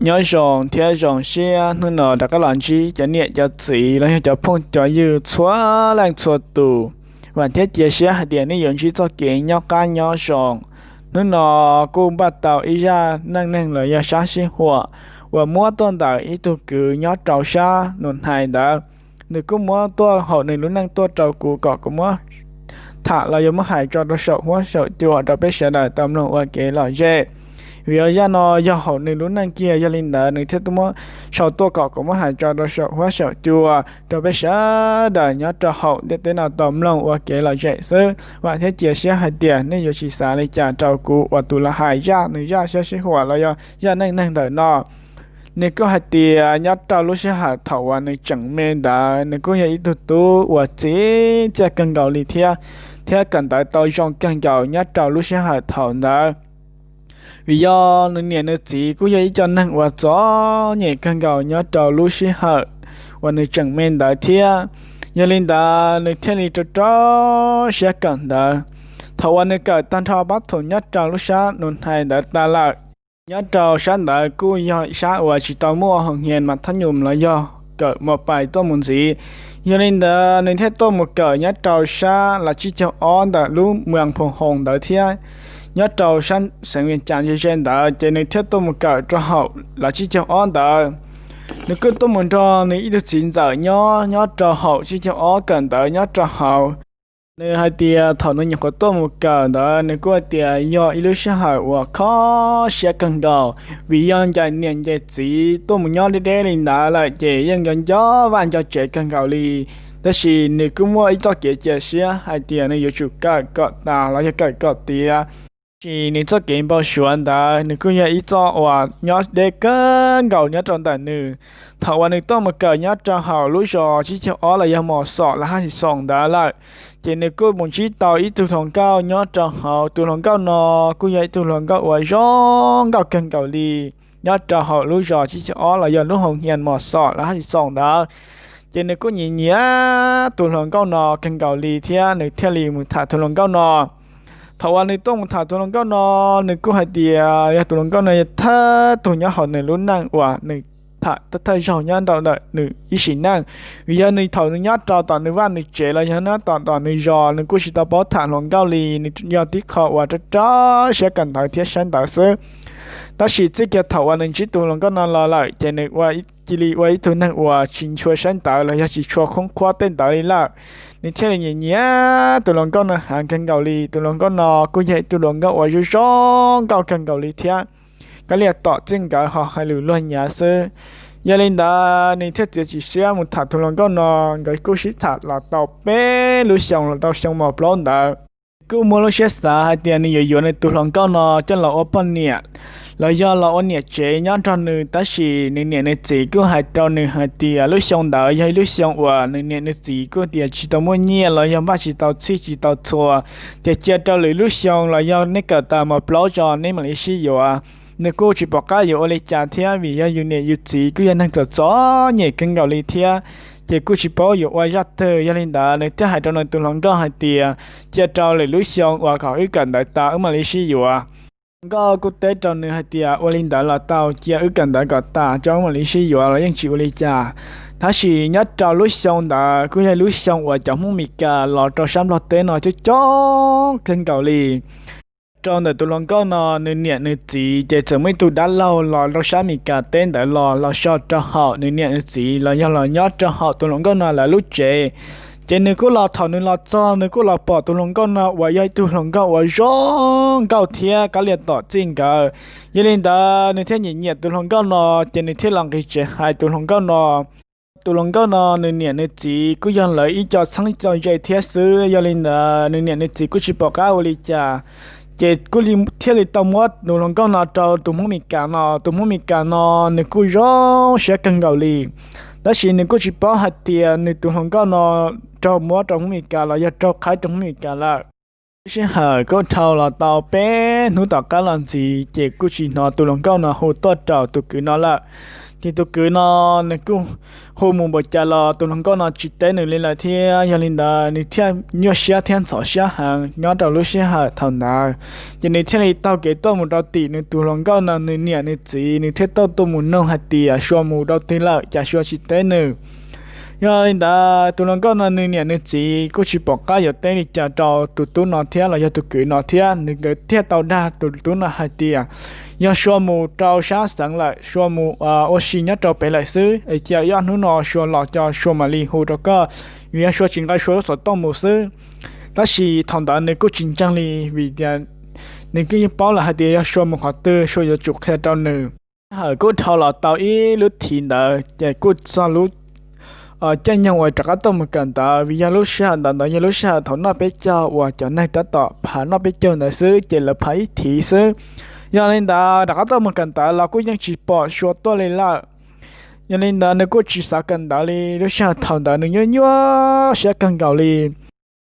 Nyob zoo thiab zoo siab hnub no rov qab los ntsib cov niam cov txiv los yog cov phooj cov ywg txhua leej txhua tus. Vam thiab cia siab hais tias nej yuav ntsib txoj kev nyob qab nyob zoo. Hnub no kuj npaj tau ib zaj neej neeg los yog sab sib huam uas muab tuaj ntawm ib tug kwv nyob rau sab Nus Hais ntawd. Nws kuj muab tuaj hauv nws lub neej tuaj rau kuv kom kuv muab tham los yog muab hais tso rau saum huab saum cua rau peb sawv daws tau mloog ua kev lom zem. Vim yog zaj no yog hauv nws lub neej kiag, yog li ntawd nws thiaj tuaj muab sau tuaj kom kuv muab hais tso rau saum huab saum cua rau peb sawv daws nyob rau hauv ntiaj teb no tau mloog ua kev lom zem xwb. Vam thiab cia siab hais tias nej yuav tsis xav li cas rau kuv uas tus los hais zaj nws zaj sab sib huam los yog zaj neej neeg ntawm no. Nws kuj hais tias nyob rau lub sij hawm thaum uas nws tseem me ntawd, nws kuj yog ib tug tub uas txiv txiaj kawg nkaus li thiab, thiab kawm ntawv tau zoo kawg nkaus nyob rau lub sij hawm thaum ntawd. Vim yog nws niam nws txiv kuj yog ib co neeg uas txom nyem kawg nkaus nyob rau lub sij hawm uas nws tseem me ntawd thiab. Yog li ntawd nws thiaj li rau rau siab kawm ntawv. Thaum uas nws kawm tag nrho pab thum nyob rau lub sab Nus Hais ntawd tas lawm, nyob rau sab ntawd kuj yog sab uas tsis tau muaj hoo hias mas thab nyum los yog kawm mos pais tuaj mus ntxiv. Yog li ntawd nws thiaj tuaj mus kawm nyob rau sab Lav Tsib Caug Ob ntawm lub Muas Phoos Hoos ntawd thiab. Nyob rau sab xeev Vias Cas ze ze ntawd ces nws thiaj tuaj mus kawm rau hauv Lav Tsib Caug Ob ntawd. Nws kuj tuaj mus nrog nws ib tug txiv ntxawm nyob nyob rau hauv Tsib Caug Ob kawm ntawv nyob rau hauv. Nws hais tias thaum nws nyuam qhuav tuaj mus kawm ntawd nws kuj hais tias yog ib lub sij hawm uas kho siab kawg nkaus, vim yog ncaim niam ncaim txiv tuaj mus nyob deb deb li ntawd lawm ces yeej nco nco vaj nco tsev kawg nkaus li. Tab sis nws kuj muaj ib txoj kev cia siab hais tias nws yuav tsum kawm kom tas los yog kawm kom tiav. Tab sis nws txoj kev npau suav ntawd nws kuj yog ib txoj uas nyob deb kawg nkaus nyob rau ntawm nws. Thaum uas nws tuaj mus kawm nyob rau hauv lub zos Tsib Caug Ob los yog Mos Xom Lav Haj Xis Xoos ntawd lawm, ces nws kuj mus ntsib tau ib tug hluas nkauj nyob rau hauv. Tus hluas nkauj no kuj yog ib tug hluas nkauj uas zoo nkauj kawg nkaus li nyob rau hauv lub zos Tsib Caug Ob los yog lub hoo hias Mos Xom Lav Haj Xis Xoos ntawd. Ces nws kuj nyiam nyiam tus hluas nkauj no kawg nkaus li thiab nws thiaj li mus tham tus hluas nkauj no. Thaum uas nws tuaj mus tham tus hluas nkauj no, nws kuj hais tias yog tus hluas nkauj no yog thawj tug nyob hauv nws lub neej uas nws tham thawj thawj zaug nyob rau ntawm nws ib sim neej. Vim yog nws thaum nws nyob rau tom nws vaj nws tsev los yog nyob tom tom nws zos nws kuj tsis tau paub tham hluas nkauj li, nws yog tib qho uas rau rau siab kawm ntawv thiab saib ntawv xwb. Tab sis txij kiag thaum uas nws ntsib tus hluas nkauj no los lawm ces nws ua cia li ua ib tug neeg uas tsis tshua saib ntawv los yog tsis tshua khoob khuab tej ntawd li lawm. Nws thiaj li nyiam nyiam tus hluas nkauj no heev kawg nkaus li. Tus hluas nkauj no kuj yog ib tug hluas nkauj uas zoo zoo nkauj kawg nkaus li thiab. Kav liam tom txij nkawd ho hais lus luag nyav xwb. Yog li ntawd nws thiaj txiav txim siab mus tham tus hluas nkauj no. Nkawd kuj sib tham los tau peb lub xyoos los rau xyoo mos plaub ntawd. Kuj muaj lub siab xav hais tias nws yuav yuav nws tus hluas nkauj no coj los ua poj niam los yog los ua niam tsev nyob nrog nws, tab sis nws niam nws txiv kuj hais rau nws hais tias lub xyoo ntawd yog ib lub xyoo uas nws niam nws txiv kuj tias tsis tau muaj nyiaj los yog npaj tsis tau txhij tsis tau txhua, ces cia rau lwm lub xyoo los yog neb kawm tas mos plaub tso neb mam li sib yuav. Nws kuj tsis pom qab yuav ua li cas thiab vim yog yus niam yus txiv kuj yog neeg txom txom nyem kawg nkaus li thiab, ces kuj tsis paub yuav ua zaj twg. Yog li ntawd nws thiaj hais rau nws tus hluas nkauj hais tias cia rau lwm lub xyoo uas kom wb kawm ntawv tas wb mam li sib yuav. Hluas nkauj kuj teb rau nws hais tias ua li ntawd los tau, cia wb kawm ntawv kom tas tso wb mam li sib yuav los yeej tsis ua li cas. Tab sis nyob rau lub xyoo ntawd kuj yog lub xyoo uas cov Hmoob Mes Kas los rau sab Nplog teb no coob coob kawg nkaus li. Rau ntawm tus hluas nkauj no nws niam nws txiv ces txawm muaj ib tug dab laug los rau sab Mes Kas teb ntawd los, los so rau hauv nws niam nws txiv los yog los nyob rau hauv tus hluas nkauj no lawv lub tsev. Ces nws kuj los, thaum nws los txog nws kuj los pom tus hluas nkauj no uas yog ib tug hluas nkauj uas zoo nkauj thiab kav liam tom txij nkawd. Yog li ntawd nws thiaj nyiam nyiam tus hluas nkauj no, ces nws thiaj los nqis tsev hais tus hluas nkauj no. Tus hluas nkauj no nws niam nws txiv kuj yog lawv ib co txheeb co ze thiab xwb, yog li ntawd nws niam nws txiv kuj tsis pom qab ua li cas. Ces kuj thiaj li tau muab tus hluas nkauj no rau tus Hmoob Mes Kas no. Tus Hmoob Mes Kas no nws kuj zoo siab kawg nkaus li, tab sis nws kuj tsis paub hais tias nws tus hluas nkauj no raug muab rau Hmoob Mes Kas los yog raug qhaib rau Hmoob Mes Kas lawm. Lub sij hawm kuj dhau los tau peb hnub tom qab los ntxiv ces kuj tsis hnov tus hluas nkauj no hu tuaj rau tus kwv no lawm. Ces tus kwv no nws kuj hu mus npaum cas los tus hluas nkauj no tsis teb nws li lawm thiab. Yog li ntawd nws thiaj nyuaj siab thiab ntxhov siab heev nyob rau lub sij hawm thaum ntawd. Ces nws thiaj li taug kev tuaj mus rau tim nws tus hluas nkauj no nws niam nws txiv, nws thiaj tuaj tuaj mus noog hais tias Sua mus rau twg lawm cas Sua tsis teb nws. Yog li ntawd tus hluas nkauj no nws niam nws txiv kuj tsis pom qab yuav teb li cas rau tus tub no thiab los yog tus kwv no thiab, nws nkawd thiaj tau dag tus tub no hais tias yog Sua mus rau sab xeev lawm, Sua mus ua si nyob rau pem lawm xwb es cia ib ob hnub no Sua los ces Sua mam li hu rau koj, vim yog Sua tsis nqa Sua lub xov tooj mus xwb. Tab sis thaum ntawd nws kuj tsis ntseeg li vim tias nws kuj yeej paub lawm hais tias yog Sua mus qhov twg Sua yuav tsum qhia rau nws. Sij hawm kuj dhau los tau ib lub thim ntawd ces kuj txog lub caij nyoog uas rov qab tuaj mus kawm ntawv, vim yog lub sij hawm ntawd ntawd yog lub sij hawm thaum noj peb caug uas cov neeg tab tom phav noj peb caug ntawd xwb ces lawv phav ib thim xwb. Yog li ntawd rov qab tuaj mus kawm ntawv los kuj yeej tsis pom Sua tuaj li lawm. Yog li ntawd nws kuj tsis xav kawm ntawv li, lub sij hawm thaum ntawd nws nyuaj nyuaj siab kawg nkaus li.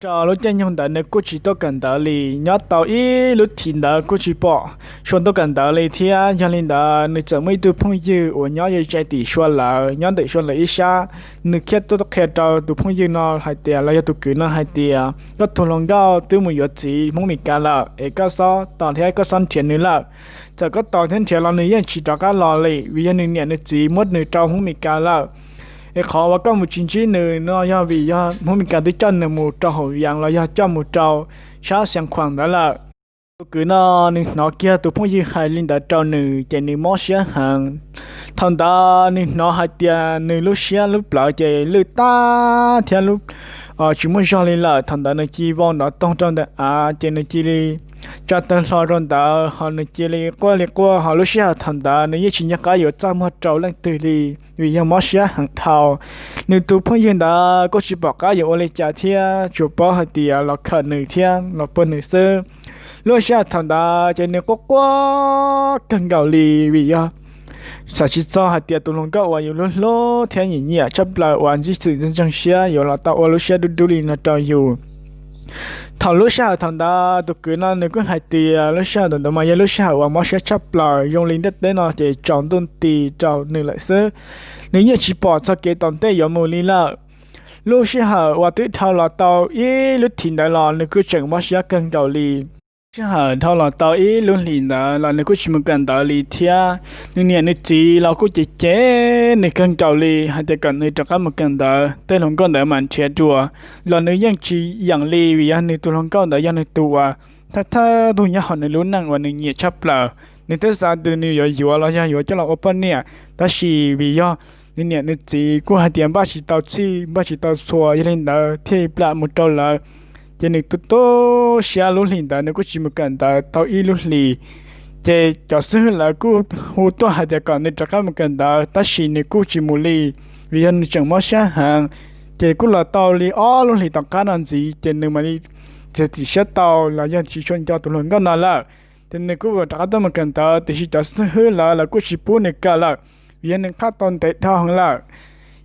Rau lub caij nyoog ntawd nws kuj tsis tuaj kawm ntawv li. Nyob tau ib lub thim ntawd kuj tsis pom Sua tuaj kawm ntawv li thiab. Yog li ntawd nws txawm muaj ib tug phooj ywg uas nyob ze ze tim Sua lawv, nyob ntawm Sua lawv ib sab, nws thiaj tuaj qhia rau tus phooj ywg no hais tias los yog tus kwv no hais tias koj tus hluas nkauj twb mus yuav txiv Hmoob Mes Kas lawm es koj xob tos thiab koj xob nrhiav nws lawm. Txawm koj tos thiab nrhiav los nws yeej tsis rov qab los li vim yog nws niam nws txiv muab nws rau Hmoob Mes Kas lawm. Es qhov uas koj mus tsis ntsib nws no yog vim yog Hmoob Mes Kas twb coj nws mus rau hauv Vias los yog coj mus rau sab Xeev Khuam ntawd lawm. Tus kwv no nws hnov kiag tus phooj ywg hais li ntawd rau nws ces nws mob siab heev. Thaum ntawd nws hnov hais tias nws lub siab lub plawv ces lwj tag thiab tsis muaj zog li lawm. Thaum ntawd nws cia li vau nrov toog rau ntawm av ces nws cia li tsa tawg hlo rau ntawd ho nws cia li quaj li quaj, ho lub sij hawm thaum ntawd nws yeej tsis nco qab yuav txaj muag rau leej twg li vim yog mob siab heev dhau. Nws tus phooj ywg ntawd kuj tsis pom qab yuav ua li cas thiab tsuas paub hais tias los khawm nws thiab los puag nws xwb. Lub sij hawm thaum ntawd ces nws quaj quaj kawg nkaus li vim yog xav tsis txog hais tias tus hluas nkauj uas yus hlub hlub thiab nyiam nyiam tshaj plaws uas ntsib txwm ntseeg siab yuav los tau ua lub siab dub dub li no rau yus. Thaum lub sij hawm thaum ntawd tus kwv no nws kuj hais tias lub sij hawm ntawd mas yog lub sij hawm uas mob siab tshaj plaws, zoo li ntiaj teb no ces tsaus ntuj nti rau nws lawm xwb. Nws yeej tsis pom txog kev tom ntej yuav mus li lawm. Lub sij hawm uas twb dhau los tau ib lub thim ntawd los nws kuj tseem mob siab kawg nkaus li. Sij hawm dhau los tau ib lub hlis ntawd los nws kuj tsis mus kawm ntawv li thiab. Nws niam nws txiv los kuj cem cem nws kawg nkaus li hais tias kom nws rov qab mus kawm ntawv, tej hluas nkauj ntawd mas nrhiav dua. Los nws yeej tsis yeem li vim yog nws tus hluas nkauj ntawd yog nws tus uas thawj thawj tug nyob hauv nws lub neej uas nws nyiam tshaj plaws. Nws twb xav tias nws yuav yuav los yog yuav coj los ua poj niam, tab sis vim yog nws niam nws txiv kuj hais tias npaj tsis tau txhij npaj tsis tau txhua, yog li ntawd thiaj plam mus rau lawv. Ces nws tu tu siab lub hlis ntawd nws kuj tsis mus kawm ntawv tau ib lub hlis. Ces cov xib hwb lawv kuj hu tuaj hais tias kom nws rov qab mus kawm ntawv, tab sis nws kuj tsis mus li, vim yog nws tseem mob siab heev. Ces kuj los tau li ob lub hlis tom qab no ntxiv ces nws mam li txiav txim siab tau los yog tsis tshua nco tus hluas nkauj no lawm. Ces nws kuj rov qab tuaj mus kawm ntawv, tiam sis cov xib hwb lawv lawv kuj tsis pub nws kawm lawm, vim yog nws qhab tau ntev dhau heev lawm.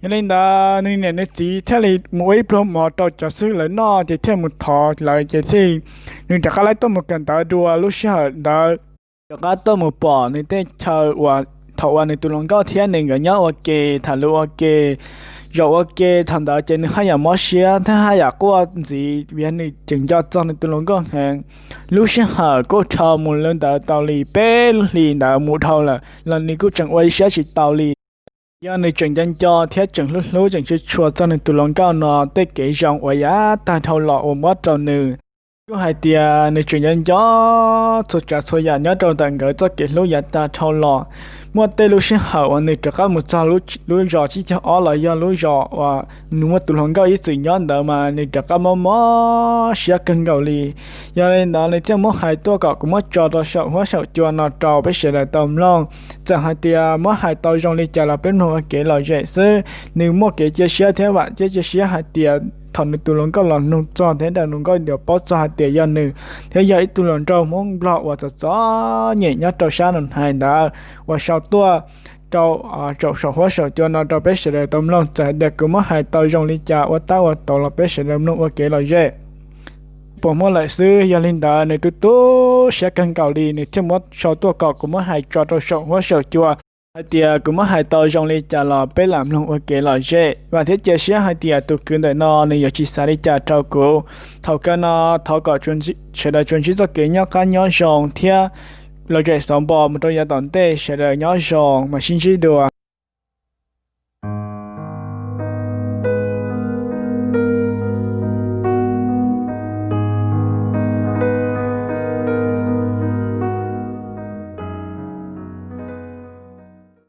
Yog li ntawd nws niam nws txiv thiaj li mus ua ib pluag mov rau cov xib hwb lawv noj ces thiaj mus thov lawv ces thiaj nws rov qab lab tuaj mus kawm ntawv dua. Lub sij hawm ntawd rov qab tuaj mus pom nws tej chaw uas thaum uas nws tus hluas nkauj thiab nws nkawd nyob ua ke, tham lus ua ke, zaum ua ke. Thaum ntawd ces nws haj yam mob siab thiab haj yam quaj ntxiv vim yog nws tseem nco txog nws tus hluas nkauj heev. Lub sij hawm kuj dhau mus li ntawd tau li peb lub hlis ntawd mus dhau lawm los nws kuj tseem ua ib siab tsis tau li. Yog nws tseem nco nco thiab tseem hlub hlub tseem tshua tshua txog nws tus hluas nkauj no tej kev zoo uas yav tag dhau los uas muab rau nws. Kuj hais tias nws tseem nco nco txhua tsav txhua yam nyob rau ntawm nkawd txoj kev hlub yav tag dhau los. Muaj tej lub sij hawm uas nws rov qab mus txog lub zos tsib caug ob los yog lub zos uas nws muaj tus hluas nkauj ib txwm nyob ntawd mas nws rov qab mob mob siab kawg nkaus li. Yog li ntawd nws thiaj muab hais tuaj kom kuv muab tso rau saum huab saum cua no rau peb sawv daws tau mloog. Txawm hais tias muab hais tau zoo li cas los peb mloog ua kev lom zem xwb. Nws muaj kev cia siab thiab vam thiab cia siab hais tias thaum nws tus hluas nkauj los mloog txog thiab nrog hluas nkauj ntiav paub txog hais tias yog nws thiab yog ib tug hluas nraug Hmoob Nplog uas txom txom nyem nyob rau sab Noo Hais ntawd uas sau tuaj rau saum huab saum cua no rau peb sawv daws tau mloog. Txawm hais tias kuv muab hais tau zoo li cas ua tab ua tau los peb sawv daws mloog ua kev lom zem. Puas muaj lawm xwb, yog li ntawd nws tu tu siab kawg nkaus li nws thiaj muab sau tuaj kom kuv muab hais tso rau saum huab saum cua. Hais tias kuv muab hais tau zoo li cas los peb lam mloog ua kev lom zem, vam thiab cia siab hais tias tus kwv ntawm no nws yuav tsis xav li cas rau kuv. Thaum kawg no thov kom sawv daws tsuas ntsib txoj kev nyob qab nyob zoo thiab lom zem xov npo mus rau yav tom ntej, sawv daws nyob zoo mas sib ntsib dua.